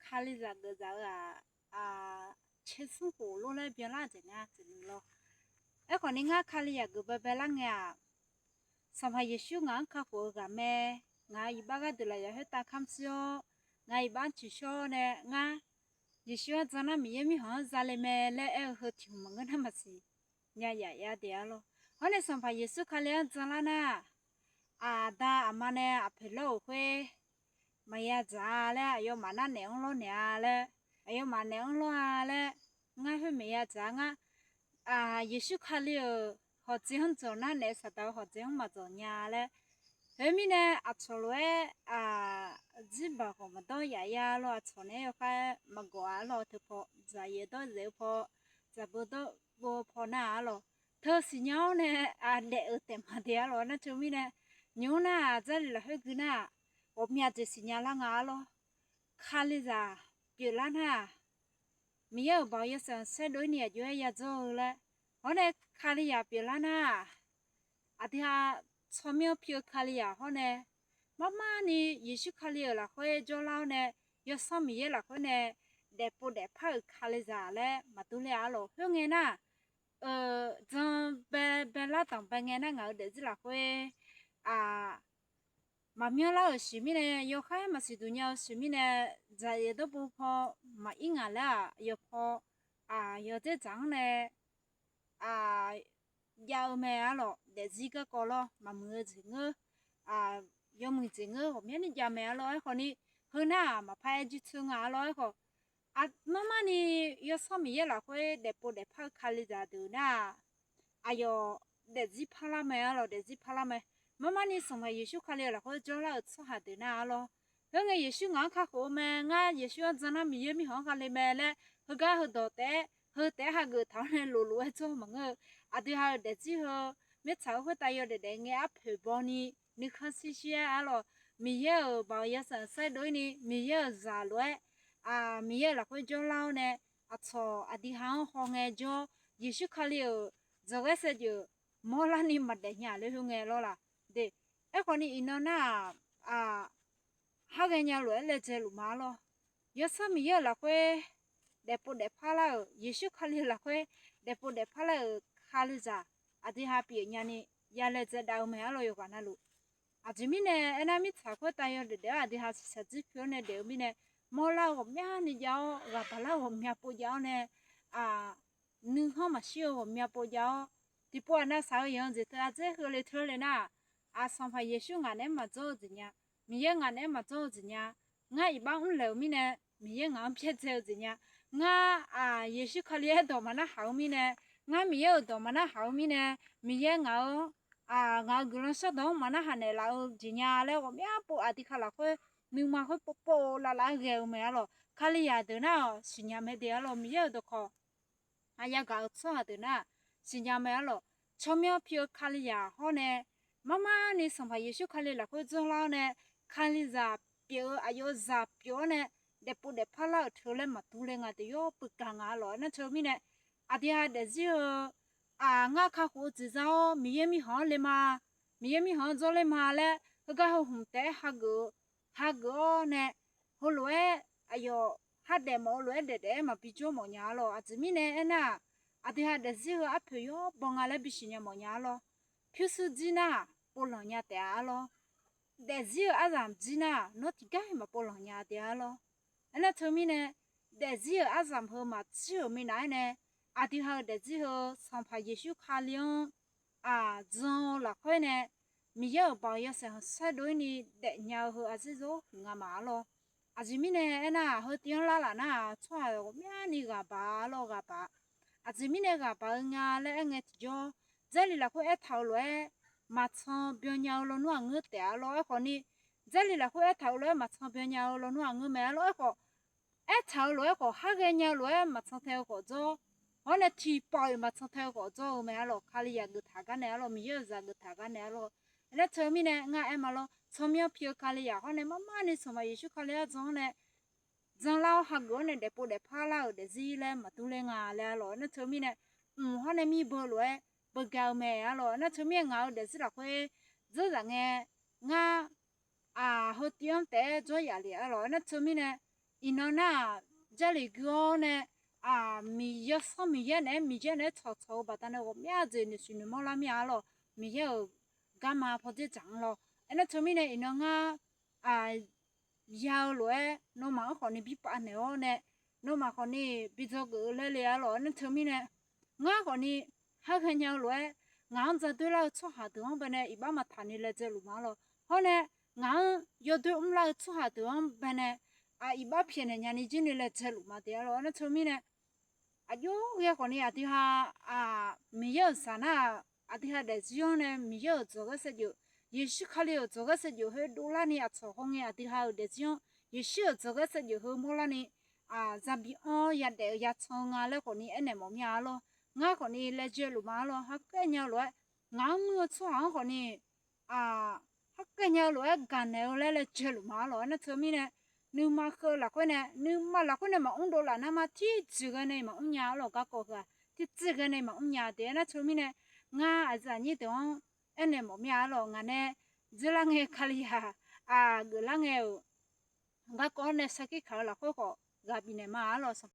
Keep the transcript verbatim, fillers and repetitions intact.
Kalizaq geufzaq-eu-aq, tsersmr khof lor laer byanlar-eu jeq nar tseqni lor. Aerkhawf ni ngar Kalizaq geuf baebae lar ngae-aq, Sanqpaq Yeqsur ngaq-anr kakhof-eu ghaq mae. Ngaq-euq iqbax gharduq lafyaq khoertav kamr shir-awr, ngaq-euq iqbax-anr ciqshawr nae ngar Yeqsur-anr jan nar Miqyaer mirkhanq-anr zale mae laer aer-eu heu tiq hmq maqngeur nar maqsiq nya yaf ya daef-ar lor. Hawr nae Sanqpaq Yeqsur Kali-anr janlar nar, aqda aqma nae aqpoeq lawr-euq khoer maqya dzaq-a laer, aqyawfmaf narnaeq-anr lawrnaeq-a laer, aqyawfmaf naeq-anr lawr-a laer, ngar khoer maeq ya dzaq-a ngar, Yeqsur Kali-euq hawqdzae-anr dzawq nar naef saqdaq-eu hawqdzae-anr maqdzawq nya laer, khoermirnae aqcawq lof-aer jirbaq khawf maqdawr yaf ya lor, aqcawq naeq-aer yawkhav maqgawf-a lor, teu paw dzaqyaef dawr zaeq-eu paw, dzaqbeu dawr bov-eu paw nar-aq lor, teu siqnya-awr nae daef-euq taef maqdaef-ar lor. Nar teumirnae nymq-mr nar-aq, Jarlif lafkhoer gui nar-aq, ghawqmya jeq siqnya lar nga-ar lor. Kalizaq pyeuflar nar-aq, Miqyaer-euq baoq yawshaef khanqsaer dov-ir ni aqjox-aer yadzawr-eu laer, hawr nae Kalizaq pyeuflar nar-aq, aqdui ha tsawrmyanr pi-eu Kalizaq hawr nae, marmar ni Yeqsur Kali-euq lafkhoer jawrlar-awr nae, Yawsanr Miqyaer lafkhoer nae daefpov daefpar-euq Kalizaq laer maqdur ler-a-ar lor. Khoerngae nar, jan bae bae lar danqbae ngae nar, ngaq-euq daefzir lafkhoer maqmyanr lar-euq siq mirnae, yawkhav maqsiq duq nya-eu siq mirnae, dzaqyaef dawr bov paw maqir ngaq laer-aq, yawpaw yawdzer dzaq-anr nae jav-eu mae-ar lor. Daefzir garkawv lor, maqmuiq-eu jeq ngeur, yawmuiq jeq ngeur ghawqmyanrni jav mae-ar lor. Aerkhawf ni, heu nar-aq maqpar-aer jircoer nga-ar lor. Aerkhawf, marmar ni Yawsanr Miqyaer lafkhoer daefpov daefpar-eu Kalizaq deuq nar-aq, aqyawf daefzir parlar mae-ar lor, daefzir parlar mae. Marmar ni Sanqpaq Yeqsur Kali-euq lafkhoer jawrlar-euq tsawrhaq deuq nar-ar lor. Khoerngae Yeqsur ngaq-anr kakhof-eu mae, ngar Yeqsur-anr jan nar Miqyaer mirkhanq-anr kale mae laer, heugar heudawq taef-aer heu taef-aer hageuf taq-awr nae loflof-aer jawr maqngeur-eu, aqdui ha-euq daefzir heu, mirtsaq-eu khoertav yawdaef daef ngae arpoeq baw ni nuikhanr shir shir-aer-ar lor, Miqyaer-euq baoq yawshaef khanqsaer dov-ir ni Miqyaer-euq zaq lof-aer, Miqyaer-euq lafkhoer jawrlar-awr nae, aqcawq aqdui ha-anr hawngae jawr, Yeqsur Kali-euq dzawqghaer saevdzeuf mawrlar ni maqdaef nya laer khoerngae lor laq. De, aerkhawf ni iqnan nar-aq, har ghaenya lof-aer laejae luf ma-ar lor. Yawsanr Miqyaer-euq lafkhoer daefpov daefpar lar-euq, Yeqsur Kali-euq lafkhoer daefpov daefpar lar-euq Kalizaq, aqdui ha pyeuf nyani ya laejae dav-eu mae-ar lor, yawqghaq navluf. Aqjeq mirnae aernar, mirtsaq khoertav yawdaef daef-aer aqdui ha shiqshaq dzir pi-awr nae daef-eu mirnae, mawrlar-eu ghawqmyani jav-awr, ghaqbaq lar-eu ghawqmya pov jav-awr nae, nuikhanr maqshir-eu ghawqmya pov jav-awr, tiqpov aqnav saq-eu yanq-eu jeq teu ardzaer keuvle teu le nar-aq, Sanqpaq Yeqsur ngaq naeq-aer maqdzawr-eu jeq nya, Miqyaer ngaq naeq-aer maqdzawr-eu jeq nya, ngar iqbax mrlaeq-eu mirnae, Miqyaer ngaq-anr byaerdzae-eu jeq nya, ngar Yeqsur Kali-aer dawq maqnar haq-eu mirnae, ngar Miqyaer-euq dawq maqnar haq-eu mirnae, Miqyaer ngaq-anr, ngaq-euq guiqlanq shardawq-anr maqnar haq naeqlaf-eu jeq nya laer ghawqmya pov aqdui ka lafkhoer nuima khoer povpov lavlav-aer ghae-eu mae-ar lor. Kalizaq deuq nar-aq siqnya mae de-ar lor, Miqyaer-euq dawqkawq yagaq-eu tsawrhaq deuq nar-aq siqnya mae-ar lor. Tsawrmyanr pi-eu Kalizaq hawr nae, marmar ni Sanqpaq Yeqsur Kali lafkhoer jawrlar-awr nae, Kalizaq pyeuf-eu aqyawf zaq pyeuf-awr nae, daefpov daefpar lar-euq teu laer maqdur le nga deuq yawr puiv gaq nga-ar lor. Aernar teu mirnae, aqdui ha daefzir heu, ngar kakhof-eu jeq za-awr Miqyaer mirkhanq-anr le ma, Miqyaer mirkhanq-anr jawrle ma laer heugar heu hmq taef-aer hageuf-eu, hageuf-awr nae, heulof-aer aqyawf hardaef mawf-eu lof-aer daef daef-aer maqbi jawr mawf nya-ar lor. Aqjeq mirnae aernar-aq, aqdui ha daefzir heu arpoeq yawr baw nga laer bisiq nya mawf nya-ar lor. Pyurshuir jir nar-aq povlanq nya taef-a-ar lor. Daefzir-euq aryamq jir nar-aq, nawr tiqgar maqpov lanq nya de-ar lor. Aernar teumirnae, daefzir-euq aryamq heu maqjir-euq minav-aer nae, aqdui ha-euq daefzir heu Sanqpaq Yeqsur Kali-anr aqjan-eu lafkhoer nae, Miqyaer-euq baoq yawshaef khanqsaer dov-ir ni daefnya-eu heu aqzir zawr huiq nga ma-ar lor. Aqjeq mirnae aernar-aq, heu tiv-anr lar laf nar-aq, tsawrhaq ghawqmyani ghaqbaq-ar lor, ghaqbaq. Aqjeq mirnae ghaqbaq-eu nga laer aer ngae tiqjawr, Jarlif lafkhoer aertaq-euq lof-aer maqtsan byannya-eu lawnmr aqngeur taef-a lor. Aerkhawf ni, Jarlif lafkhoer aertaq-euq lof-aer maqtsan byannya-eu lawnmr aqngeur mae-ar lor. Aerkhawf, aertaq-euq lof-aer khawf, har ghaenya-eu lof-aer maqtsan tae-eu khawf dzawr, hawr nae tiqpawf-iq maqtsan tae-eu khawf dzawr-eu mae-ar lor. Kalizaq geuf taq gar naeq-ar lor, Miqyaer-euq zaq geuf taq gar naeq-ar lor. Aernar teumirnae ngar aer ma lor, tsawrmyanr pi-eu Kalizaq hawr nae marmar ni Sanqpaq Yeqsur Kali-anr jan-awr nae, janlar-awr hageuf-awr nae daefpov daefpar lar-euq daefzir laer maqdur ler nga laer-ar lor. Aernar teumirnae, mq hawr nae mir beu lof-aer beugar-eu mae-ar lor. Aernar teumirnae ngaq-euq daefzir lafkhoer dzeurzaq ngae, ngar aq, heu tiv-anr taef-aer jawr yaf le-ar lor. Aernar teumirnae, iqnan nar-aq, Jarlif gui-awr nae, Miqyaer, yawsanr Miqyaer naeq-aer, Miqyaer naeq-aer tsawqtsawq-eu baqdanae ghawqmya jeq noeqshuif noeqmawr lar mir-a lawq. Miqyaer-euq garma pawdzer dzaq-anr lawr. Aernar teumirnae iqnan ngar ya-eu lof-aer nawmaf-anr khawfni bi pavnaeq-awr nae, nawmaf khawfni bi dzawgeuf-eu laer le-a lawq. Aernar teumirnae ngar khawfni har ghaenya-eu lof-aer ngaq-anr dzadoer lar-eu tsawrhaq deuq-anr baenae iqbax maqtaq ni laejae luf ma-a lawq. Hawr nae ngaq-anr yawdoer mrlar-eu tsawrhaq deuq-anr baenae iqbax pyaeqnaeq nyani jir ni laejae luf ma de-a lawq. Aernar teumirnae aqjox ghae khawfni aqdui ha, Miqyaer-euq zaq nar-aq, aqdui ha daefzir-anr nae Miqyaer-euq dzawqghaer saevdzeuf, Yeqsur Kali-euq dzawqghaer saevdzeuf heu dovlar ni aqcawq hawngae aqdui ha-euq daefzir-anr Yeqsur-euq dzawqghaer saevdzeuf heu mawrlar ni zabi-anr yadaef-eu yacan-eu nga laer khawfni aernaeq mawf mir-a lawq. Ngar khawfni laejae luf ma-a lawq. Har ghaenya-eu lof-aer ngaq-anr muir-eu tsawrhaq-anr khawfni har ghaenya-eu lof-aer gaqnaeq-eu laer laejae luf ma-a lawq. Aernar teumirnae nuima heu lafkhoer nae, nuima lafkhoer nae maqmr dovlaf nar ma, tiqjeq ghae nae maqmr nya-a lawq. Garkawv heu-aq tiqjeq ghae nae maqmr nya de. Aernar teumirnae ngar aqzaf aqnyir deuq-anr aernaeq mawf mir-a lawq. Ngaq nae dzeurlar ngae Kalizaq aqgeuflar ngae-euq garkawv-anr nae sarkir kaq-eu lafkhoer khawf ghaq bifnaeq ma-a lawq.